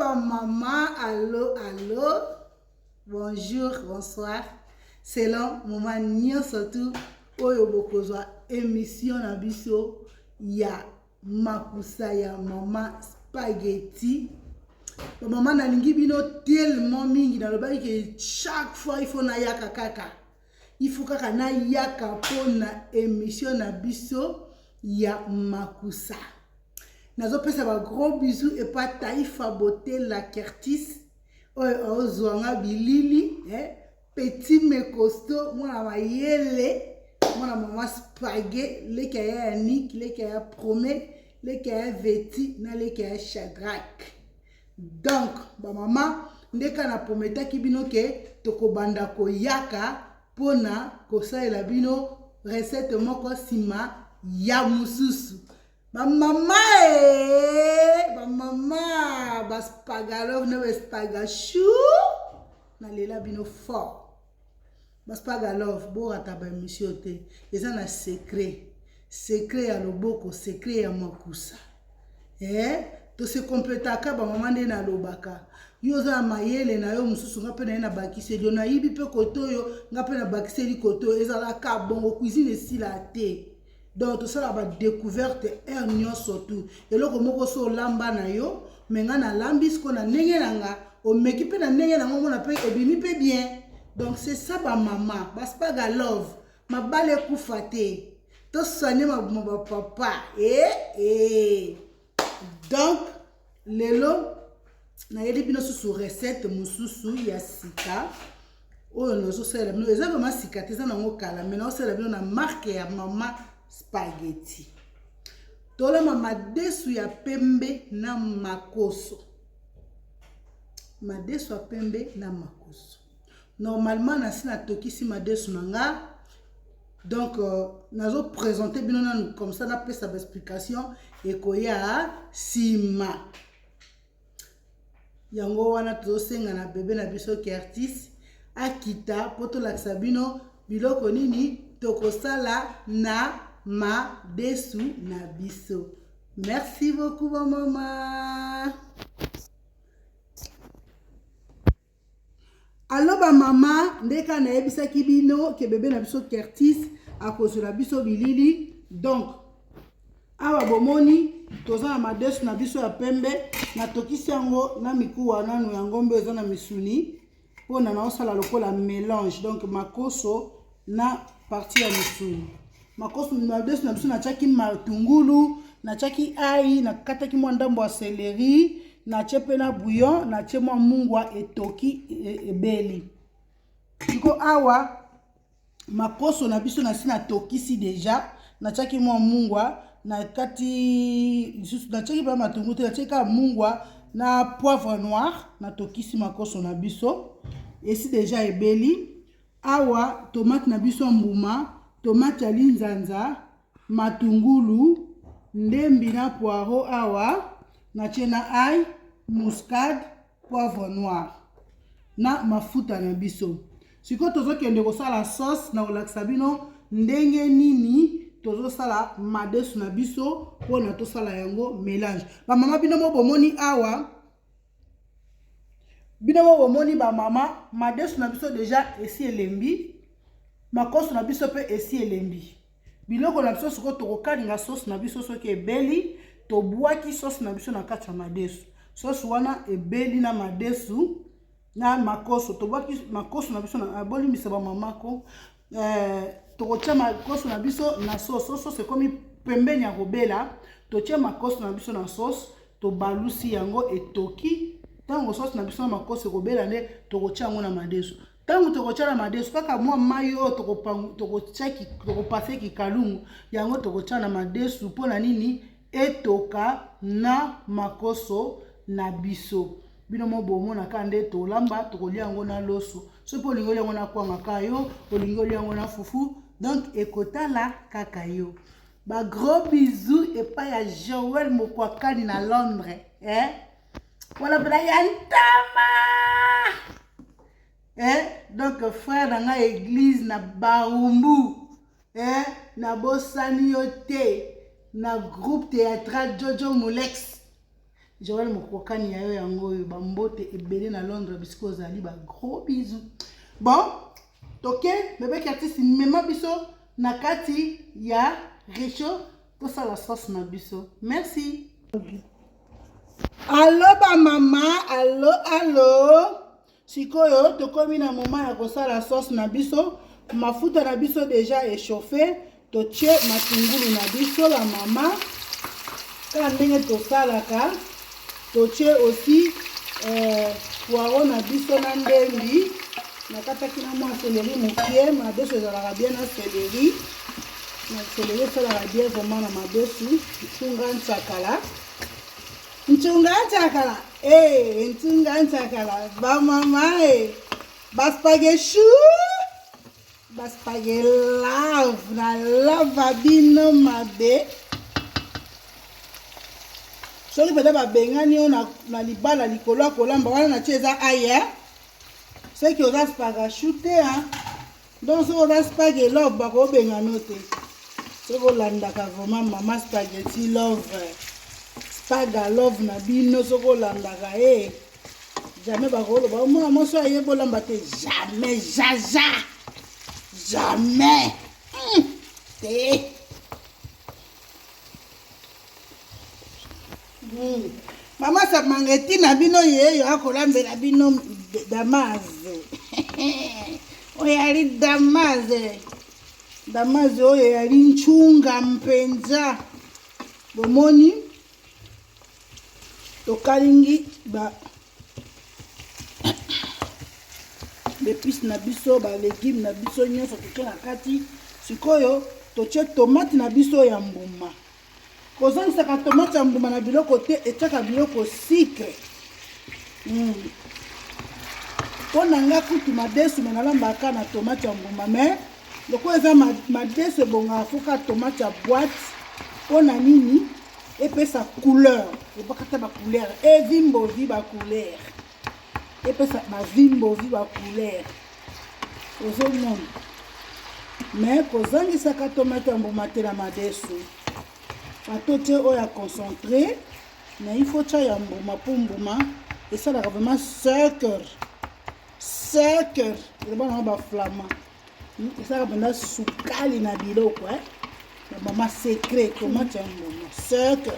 ba mama, allo allo. Bonjour, bonsoir. Selon moment nyonso tu oyo bokozwa émission na biso ya makusa ya mama spaghetti. Ba mama nalingi bino tellement mingi nalobaki ke chaque fois il faut nayaka kaka. Il faut kaka nayaka mpo na émission na biso ya makusa. Nazopesa ba gros bisous epa Taifa Botela Curtis oyo aozwa nga bilili eh? Petit mais costaud, mwana mayele, mwana mama spaghe, leki ya Yannick, leki ya Prome, leki ya Veti na leki ya Shadrach. Donc ba mama ndeka na prometaki bino ke tokobanda koyaka mpona kosalela bino recette moko nsima ya mosusu. Bamama ee, bamama baspagalove na baspagachou, nalela bino fort. Baspagalove, borata baemission te, eza na secret, secret ya loboko, secret ya makusa. Tose completaka bamama nde nalobaka. Yo oza na mayele na yo mosusu, nga mpe na ye nabakiseli yo, nayibi mpe kote oyo, nga mpe nabakiseli kote oyo, ezalaka bongo, cuisine esila te. Donc tosala ba découverte heure nyonso tu. Eloko moko so olamba na yo, me nga nalambi siko na ndenge na nga, omeki mpe na ndenge na ngo, omona mpe ebimi mpe bien. Donc c'est ça ba mama, ba spaga love, mabala ekufa te. Tosoigne mabuma ba papa. Donc lelo nayeli bino susu recette mosusu ya sika oyo nazosalela bino. Eza vraiment sika te, eza nango kala, mais nazosalela bino na marque ya mama spaghetti. Tolamba madesu ya pembe na makoso. Madesu ya pembe na makoso. Normalement nasi natokisi madesu na nga. Donc nazo présenter bino nanu comme ça napesa ba explication ekoya nsima. Yango wana tozosenga na bebe na biso Curtis akita po tolakisa bino biloko nini tokosala na madesu na biso. Merci beaucoup ba mama. Allo ba mama, ndeka nayebisaki bino ke bebe na biso Curtis akozwela biso bilili. Donc awa bomoni toza na madesu na biso ya pembe, natokisi yango na mikuwa nanu ya ngombe eza na misuni mpona naosala lokola mélange. Donc makoso na partie ya misuni. Makoso madesu na biso natiaki matungulu, natiaki ai, nakataki mwa ndambo ya céleri, natie mpe na bouillon, natie mwa mungwa etoki ebeli. Siko awa makoso na biso nasi natokisi deja, natiaki mwa mungwa, nakati lisusu natiaki mpe matungulu te, natiaki kaka mungwa na poivre noir, natokisi makoso na biso esi deja ebeli. Awa tomate na biso ya mbuma, tomate ya linzanza, matungulu, ndembi na poireau awa natie na ail, muscade, poivre noir na mafuta na biso. Sikoyo tozokende kosala sauce na kolakisa bino ndenge nini tozosala madesu na biso mpona tosala yango mélange. Bamama bino mo bomoni awa, bino mo bomoni ba mama, madesu na biso deja esi elembi, makoso na biso pe esi elembi. Biloko na biso sikoyo tokokalinga sauce na biso soki ebeli, tobwaki sauce na biso na kati ya madesu. Sauce wana ebeli na madesu na makoso, tobwaki makoso na biso na bolimbisa ba mama ko, tokotia makoso na biso na sauce. Sauce ekomi pembeni ya kobela, totie makoso na biso na sauce, tobalusi yango etoki. Tango sauce na biso na makoso ekobela nde tokotia yango na madesu. Tango tokotia na madesu kaka mwa mai oyo tokopase kikalungu yango tokotia na madesu mpona nini etoka na makoso na biso. Bino mo bomona kaka nde tolamba, tokolia yango na loso. Soki olingi olia yango na kwanga kaka yo, olingi olia yango na fufu, donc ekotala kaka yo. Ba gros bisous epai ya Joël Mokwakani na Londres, eh? Wala pena ya ntama! Eh? Donc frère na ngai église na Barumbu, eh? Nabosani yo te na groupe théâtral Jojo Mulex. Joël Mokokani ya yo yango oyo bambote ebele na Londres bisika ozali ba gros bisous. Bon, toke bebe Curtis mema biso na kati ya rechaud tosala sauce na biso. Merci. Allo ba mama, allo allo. Sikoyo tokomi na moment ya kosala sauce na biso. Mafuta na biso deja echauffe, totie matungulu na biso ba mama kaka ndenge tosalaka. Totie aussi poireau na biso na ndembi, nakataki na mwa céleri mokie. Madesu ezalaka bien na céleri, na céleri esalaka bien vraiment na madesu. Ntunga nsakala, ntunga nsakala, eh, ntunga nsakala ba mama, eh, ba spaghetti, ba spaghetti love na love bino mabe. Soki mpenza babengani yo na libala likolo ya kolamba wana na tie eza aye, soki oza spaghetti te, hein? Donc soki oza spaghetti love bakobengano te. Soki olandaka vraiment mama spaghetti love, spaga love na bino, soki olandaka ye jamais bakoloba omwana mwasi aye bolamba te, jamais, jaja jamais te. Mama Samangeti na bino yeyo akolambela bino damaze oyo ali damaze, damaze oyo yali ncunga mpenza. Bomoni tokalingi ba épice na biso, ba légume na biso nyonso totie na kati. Sikoyo totie tomate na biso ya mbuma. Kozangisaka tomate ya mbuma na biloko te, etiaka biloko sucre. Mpo na nga kutu madesu me nalambaka na tomate ya mbuma, me lokola eza madesu ebongaka foka tomate ya boîte. Mpo na nini? Epesa couleur, ebakata ba couleur, evimbovi ba couleur, epesa bavimbovi ba couleur, ozomona. Me kozangisaka tomate ya mbuma te na madesu. Bato tie oyo ya concentré, mais il faut tia ya mbuma mpo mbuma esalaka vraiment sucre, sucre eloba nango baflama, esalaka mpenza sukali na biloko, eh? Bamama secret tomate ya mbuma sucre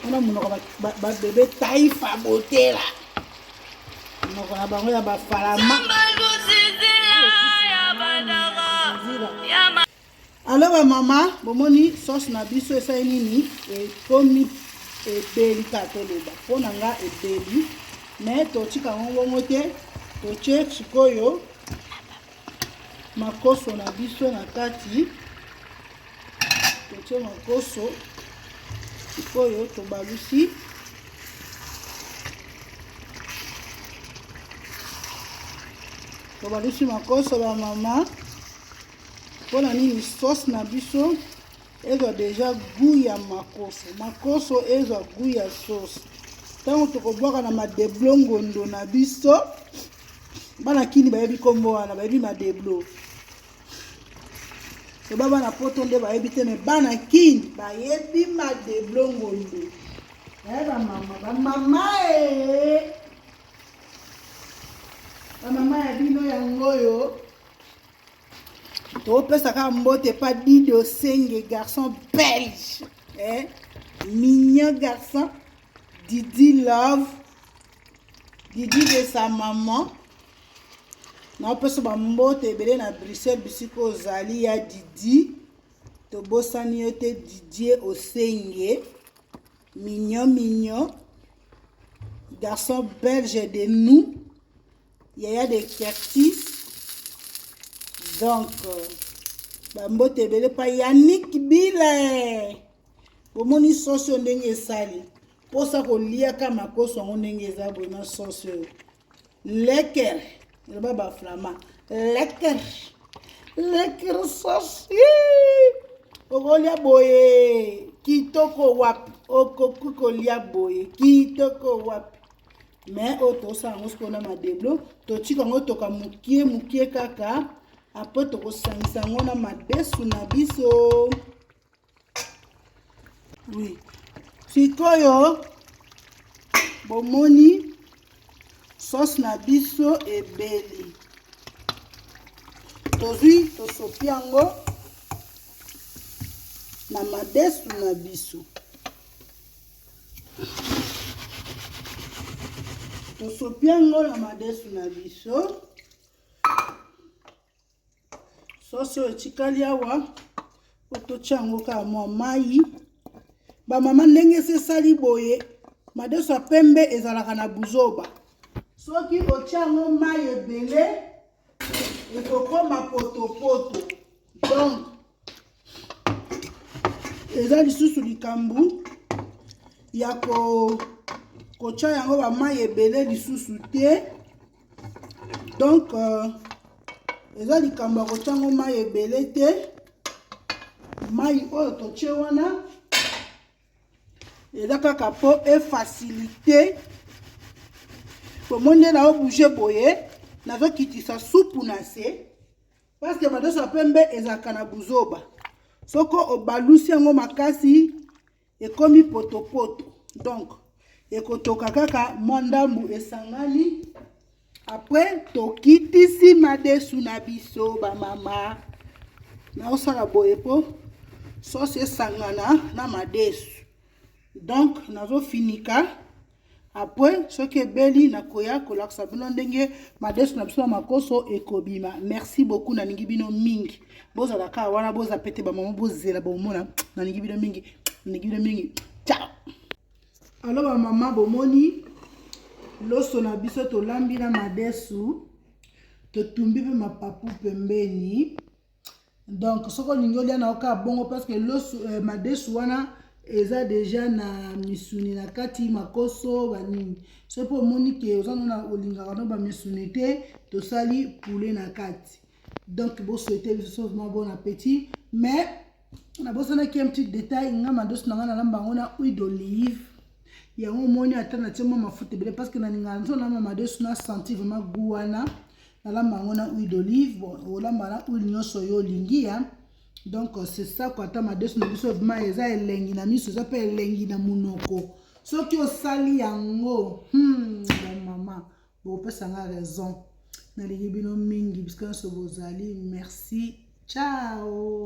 wana monoko babebe taifa botela monoko na bango ya bafalama. Alo bamama, bomoni sauce na biso esali nini? Ekomi ebeli kaka, toloba mpo na nga ebeli, me totika yango bongo te. Totie sikoyo makoso na biso na kati, totie makoso sikoyo, tobalusi. Tobalusi makoso bamama. Mpona nini? Sauce na biso ezwa deja goût ya makoso, makoso ezwa goût ya sauce. Ntango tokobwaka na madeblo ngondo na biso, bana kini bayebi nkombo wana, bayebi madeblo. Toba bana poto nde bayebi te, me bana kini bayebi madeblo ngondo. Bamama, bamama e bamama ya bino yango oyo topesa kaka mbote pa Dido Senge, garçon belge, eh? Mignon garçon Didi Love, Didi de sa maman. Naopesa bambote ebele na Bruxelles bisika ozali ya Didi, tobosani yo te Didier Osenge, mignon mignon garçon belge de nous, yaya de Curtis. Donc bambote ebele pa Yannick Bile. Bomoni sosi oyo ndenge esali mposa koliaka makoso yango ndenge eza boye na sosi oyo lekker, eloba baflama, lekker lekker sosi okolia boye kitoko wapi, okoki kolia boye kitoko wapi. Me oyo tosala yango sikoyo na madeblo, totika yango toka mokie mokie kaka, apres tokosangisa yango na madesu na biso. Oui, Sikoyo bomoni sauce na biso ebeli, tozwi tosopi yango na madesu na biso, tosopi yango na madesu na biso. Sosi oyo etikali awa po totya yango kaka mwa mai. Bamama, ndenge esi esali boye, madesu ya pembe ezalaka na buzoba. Soki otya yango mai ebele, ekokoma potopoto. Donc eza lisusu likambo ya kotya yango bamai ebele lisusu te. Donc eza likambo ya kotya yango mai ebele te. Mai oyo totie wana eza kaka mpo efacilité. Bomoni nde naobouge boye, nazokitisa supu na se, parce que madeso ya pembe ezalaka na buzoba. Soko obalusi yango makasi, ekomi potopoto. Donc ekotoka kaka mwa ndambu esangani. Après tokitisi madesu na biso. Bamama, naosala boye mpo sauce esangana na madesu. Donc nazofinika. Après soki ebeli, nakoya kolakisa bino ndenge madesu na biso ya makoso ekobima. Merci beaucoup, nalingi bino mingi. Bozala kaka wana, boza pete. Bamama, bozela, bomona. Nalingi bino mingi, nalingi bino mingi. Ciao. Alors bamama, bomoni loso na biso tolambi na madesu, totumbi mpe mapapu pembeni. Donc soki olingi olia na yo kaka bongo, parce que loso, madesu wana eza déjà na misuni na kati, makoso, banini. Soki mpo omoni ke oza nona olingaka no bamisuni te, tosali poulet na kati. Donc bosouhaite biso vraiment bon appétit. Mais nabosanaki un petit détail: nga madesu na nga nalamba yango na huile d'olive. Yango omoni ata natie mwa mafuta ebele, parce que nalingaka nzo nalamba madesu na senti vraiment goût wana. Nalamba yango na huile d'olive. Bon, olamba na huile nyonso oyo olingi ya. Donc c'est ça quoi. Ata madesu na biso vraiment eza elengi na miso, eza mpe elengi na monoko. Soki osali yango, bamama bokopesanga raison. Nalingi bino mingi bisika nyonso bozali. Merci, ciao.